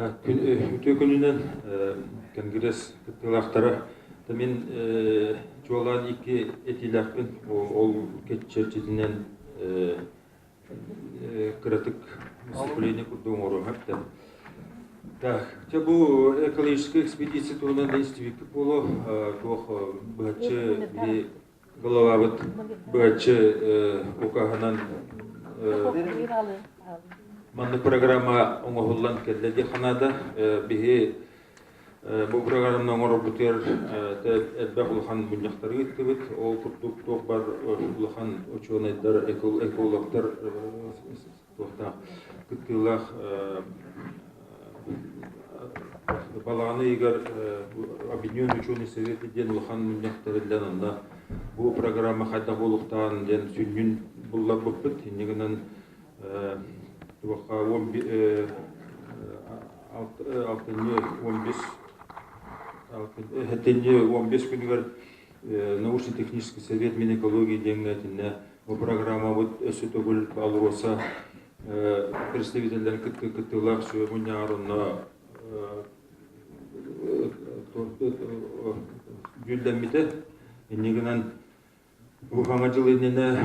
Үтүө күнүнэн Конгресс кыттыылаахтара. Мин чуолаан икки этиилээхпин. Ол чэрчитинэн кыратык выступление курдук оҥоруом эптэ. Так, чэ бу экологическай экспедиция туһунан да истибиккит буолуо. Туох быһаччы биһи главабыт быһаччы укаһынан маннык программа оҥоһуллан кэллэ диэххэ наада. Биһи бу программаны оҥорорбутугар элбэх улахан мунньахтары ыыттыбыт. Ол курдук туох бар улахан учуонайдар, экологтар туохтаах кыттыылаах балаҕан ыйыгар Объединенный ученый совет диэн улахан мунньах тэриллэн онно бу программа хайдах буолуохтааҕын диэн сүнньүн булларбыппыт. Инньэ гынан туохха алтынньы 15 сэтинньи 15 күнүгэр научно-технический совет Минэкологии диэҥҥэ итиннэ бу программабыт өссө төгүл АЛРОСА представителлэрин кытта кыттыылаах сүбэ мунньаҕар онно дьүүллэммитэ. Инньэ гынан бу Саҥа дьыл иннинэ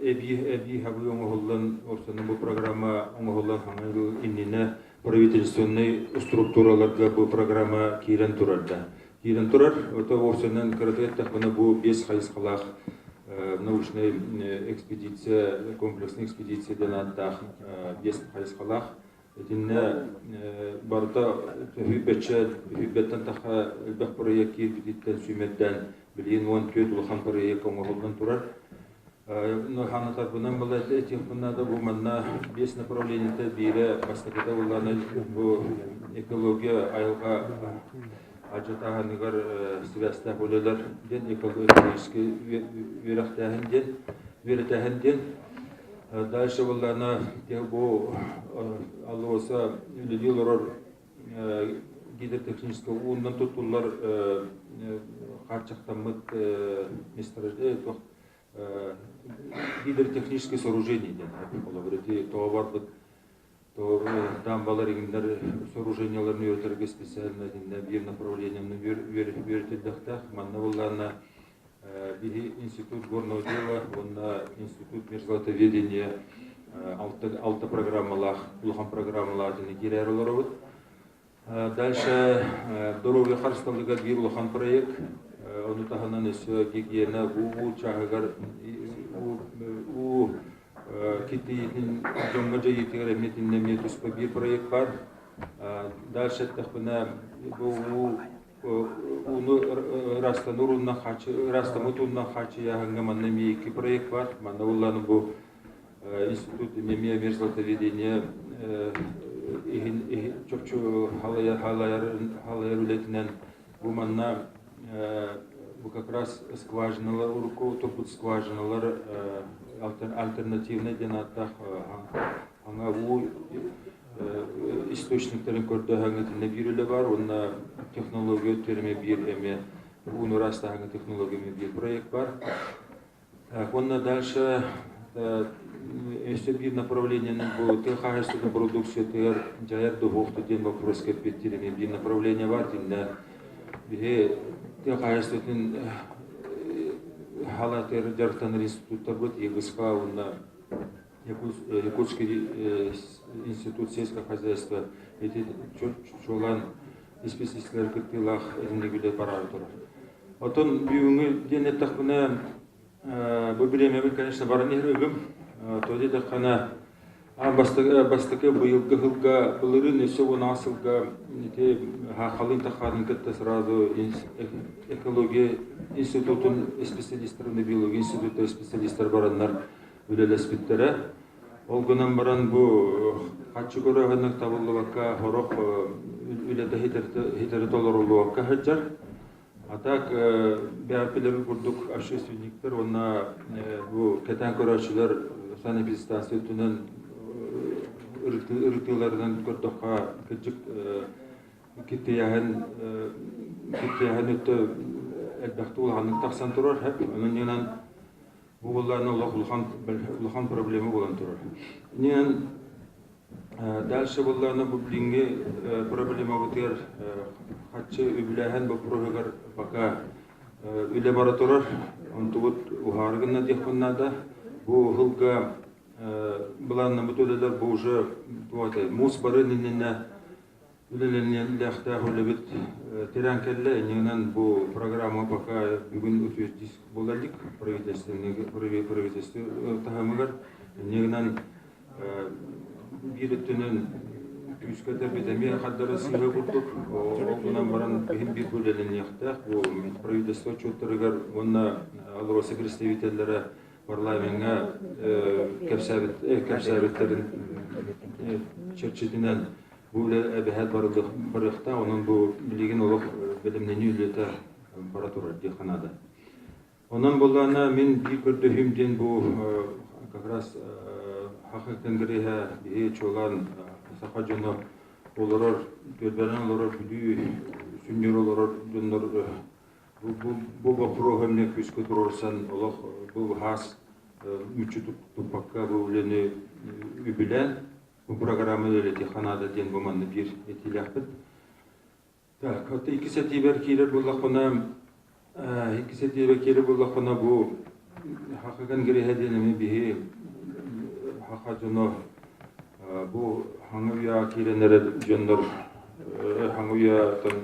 эбии эбии хабыы оҥоһуллан, уопсайынан бу программа оҥоһуллан Саҥа дьыл иннинэ правительственнай структураларга бу программа киирэн турар да. Киирэн турар. Ото уопсайынан кыратык эттэхпинэ бу биэс хайысхалаах научнай экспедиция, комплексная экспедиция диэн ааттаах биэс хайысхалаах. Итиннэ барыта сүүрбэччэ, сүүрбэттэн тахса элбэх проект киирбититтэн сүүмэрдээн билигин 14 улахан проект оҥоһуллан турар. Ханатарбынан была этиэхпин наада бу манна биэс направлениета биирэ бастакыта буоллаҕына бу экология айылҕа алдьатааһыныгар сибээстээх үлэлэр диэн экологическай үөрэхтээһин диэн үөрэтээһин диэн дальше буоллаҕына бу АЛРОСА үлэлии олорор гидротехническай ууннан туттуллар хааччахтаммыт гидротехническое сооружение диэн холобур ити тоҕо барбыт дамбалар иҥнэр сооружениеларын үөрэтэргэ специально итиннэ биир направлениены үөрэтиллэхтээх манна буоллаҕына биһи институт горного дела уонна институт мерзлотоведения алта программалаах улахан программалаах итини киирээр олоробут. Дальше доруобуйа харыстабылыгар биир улахан проект. Ону таһынан өссө гигиена уу чааһыгар уу киртийиитин дьоҥҥо дьайыытыгар эмиэ итиннэ эмиэ туспа биир проект баар. Дальше эттэхпинэ бу уу ууну ыраастанар ууннан ыраастаммыт ууннан хааччыйааһыҥҥа манна эмиэ икки проект баар. Манна буллааны бу институт эмиэ мерзлотоведение иһин чопчу халайар халайар үлэтинэн бу манна бу как раз скважиналар урукку турбут скважиналар альтернативный диэн ааттаах аңа уу источниктарын көрдөһөҥҥө итиннэ биир үлэ бар уонна технология өттүгэр биир эмиэ ууну ыраастааһыҥҥа технология эмиэ биир проект бар. Так, уонна дальше өссө биир направлениенан бу тыа хаһаайыстыбатын продукциятыгар дьайар духуохту диэн боппуруоска эппиэттиир эмиэ биир направление бар. Итиннэ биһи тыа хаһаайыстыбатын халаатыгар дьарыктанар институттарбыт ЕГСК уонна Якутский институт сельского хозяйства ити чуолаан исписэлиистэр кыттыылаах итинник үлэ бараары турар. Оттон бүгүҥҥү диэн эттэхпинэ, бу бириэмэбин, конечно, баран иһэр ыгым. То диэтэххинэ, бастакы быйылгы сылга, былырыын өссө 16 сылга ити халыҥ тахаатын кытта сразу экология институтун специалистарын, биология институтун специалистар бараннар үлэлэспиттэрэ. Ол гынан баран бу харчы көрөөһүнүк табыллыбакка сорох үлэтэ хитэри толоруллубакка сылдьар. А так бэйэппилэрин курдук общественниктар уонна бу кэтээн көрөөччүлэр санэпидстанция өттүнэн ырытыыларынан көрдөххө кырдьык киртийээһин киртийээһин өттө элбэхтик улаханнык тахсан турар. Онон Бу буоллаҕына олох улахан, улахан проблема буолан турар. Иннинэн Дальше буоллаҕына бу билиҥҥи проблемабытыгар хаччы үбүлээһин боппуруоһугар пока үлэ бара турар. Онтубут уһаары гынна диэхпин наада. Бу сылга былааннаммыт үлэлэр бу уже муус барын иннинэ үлэлэниэхтээх үлэбит тирээн кэллэ. Иннинэн бу программа пока бүгүн утвердись буола илик правительственный правительство таһымыгар. Иннинэн биир өттүнэн күүскэ этэрбит эмиэ хардары сыыһа курдук. Ол гынан баран иһин биир үлэлэниэхтээх. Бу правительство отчуоттарыгар уонна АЛРОСА представителлэрэ парламеҥҥа кэпсээбиттэрин чэрчитинэн бу үлэ эбэһээт барыахтаах. Онон бу билигин олох бэлэмнэнии үлэтэ бара турар диэххэ наада. Онон буоллаҕына мин биир көрдөһүүм диэн бу как раз Саха конгреһа биһи чуолаан саха дьоно олорор, түөлбэнэн олорор Бүлүү сүнньүр олорор дьоннор бу боппуруоһу эмиэ күүскэ туруорсан олох бу хаас мүччү туппакка бу үлэни үбүлээн бу программа үлэлэтиэххэ наада диэн бу манна биир этиилээхпит. Так, вот иккис этиибэр киирэр буоллахпына, иккис этиибэр киирэр буоллахпына бу Хаха конгреһа диэн эмиэ биһи хаха дьоно бу хаҥа үйэҕэ киирэн эрэр дьоннор хаҥа үйэттэн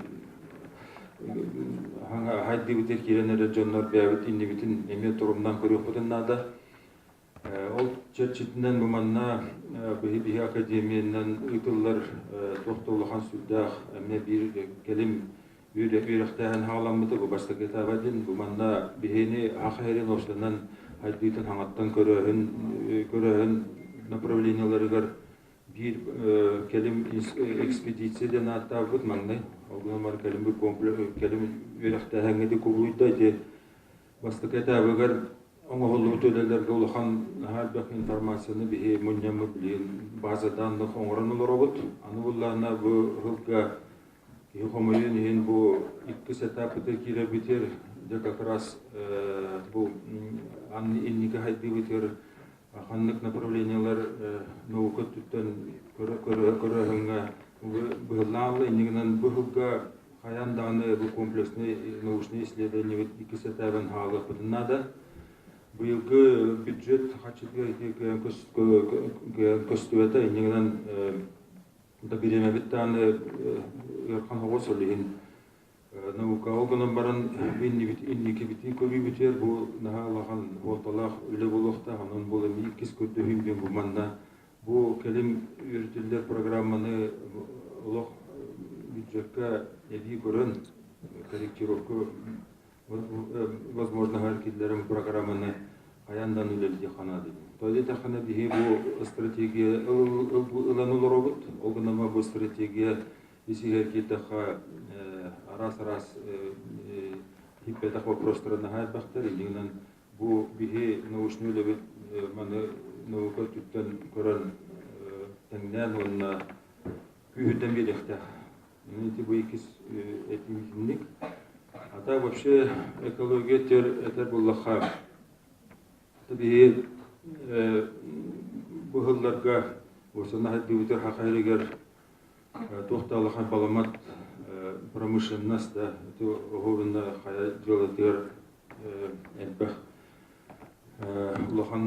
хаҥа хайдыбытыгар киирэн эрэр дьоннор бэйэбит иннибитин эмиэ турумнаан көрүөхпүтүн наада. Ол чэрчитинэн бу манна биһи академиянан ыытыллар туох да улахан сүрдээх эмиэ биир кэлим үөрэхтээһин хаҕаламмыта бу бастакы этаба диэн бу манна биһини саха сирин уопсайынан хайдыытын хаҥаттан көрөөһүн көрөөһүн направлениеларыгар биир кэлим экспедиция диэн ааттаабыт маҥнай ол гынан баран кэлим кэлим үөрэхтээһиҥҥэ ди кубулуйда ити Бастакы этабыгар оҥоһуллубут үлэлэргэ улахан наһаа элбэх информацияны биһи мунньаммыт билигин база данных оҥорон олоробут. Аны буллаҕына бу сылга киһи хомойуон иһин бу иккис этаппытыгар киирэрбитигэр дьэ как раз бу инники хайдыыбытыгар ханнык направлениелар наука өттүттэн көрөөһүҥҥэ быһыллаан иннигинэн бу сылга хайаан даҕаны бу комплекснай научнай исследованиебыт иккис этабын хаалыахпытын наада. Быйылгы бюджет хаччытыгар көстүбэтэ иннигинэн да бириэмэбит даҕаны ыарахан соҕус ол иһин наука ол гынан баран инникибитин көрүүбүтүгэр бу наһаа улахан суолталаах үлэ буолуохтаах. Онон бу эмиэ иккис көрдөһүүм диэн бу манна бу кэлим үөрэтиллэр программаны олох бюджекка эбии көрөн корректировка возможноһар киллэрэн программаны хайаан даҕаны үлэлиэххэ наада диэн. То диэтэххинэ биһи бу стратегия ылан олоробут. Ол гынан бу стратегия ис-иһэр киирдэххэ араас-араас киирбэтэх вопростара наһаа элбэхтэр. Иннинэн бу биһи научнай үлэбит маны наука өттүттэн көрөн тэҥнээн уонна күүһүрдэн биэриэхтээх. Ити бу иккис этиибитинник. А так вообще экология төр этэр буоллахха биһи быһылларга осана хайдыбытыр хахайрыгар туох да улахан баламат промышленность да оһуобунна хайа дьыалатыгар элбэх улахан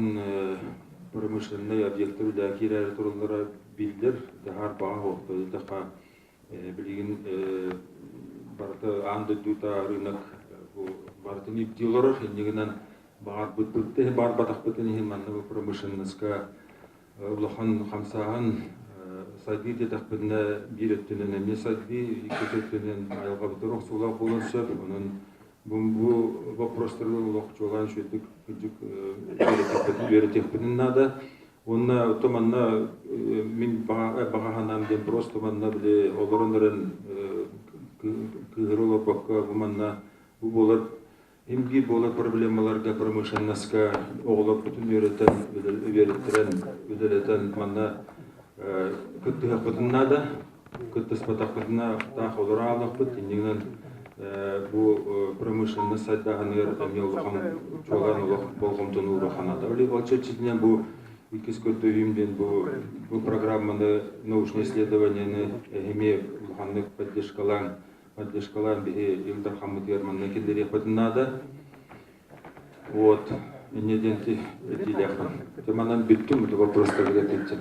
промышленнай объектар үлэҕэ киирээри тураллара биллэр. Даһаар баҕа суох. Билигин барыта аан дойдута рынок бу барытын ирдии олорор. Инньэ гынан баҕарбыппыт баарбатахпытын иһин манна промышленноска улахан хамсааһын сайдыы диэтэхпинэ биир өттүнэн эмиэ сайдыы, иккис өттүнэн айылҕабытыгар охсуулаах буолуон сөп. Онон бу вопростары олох чуолаан үчүгэйдик кырдьык үөрэтиэхпитин наада. Уонна то манна мин баҕа санаам диэн просто манна били олорон эрэн кыыһыра олорбокко бу манна бу буолар Им биир буолар проблемаларга промышленноска оҕолорбутун үөрэтэн, үөрэттэрэн, үлэлэтэн манна кыттыһыахпытын наада. Кыттыспатахпытына таах олоро аалахпыт. Иннинэн бу промышленность сайдааһыныгар эмиэ улахан чуолаан олох болҕомтону ууруохха наада. Ол чэрчитинэн бу Иккис көрдөһүүм диэн бу бу программаны научное исследованиены эмиэ улаханнык поддержкалаан поддержкалаан биһи Ил Дархаммытыгар манна киллэриэхпитин наада. Вот, инньэ диэн этиилээхпин. Манан бүттүм, вопрос ответьте.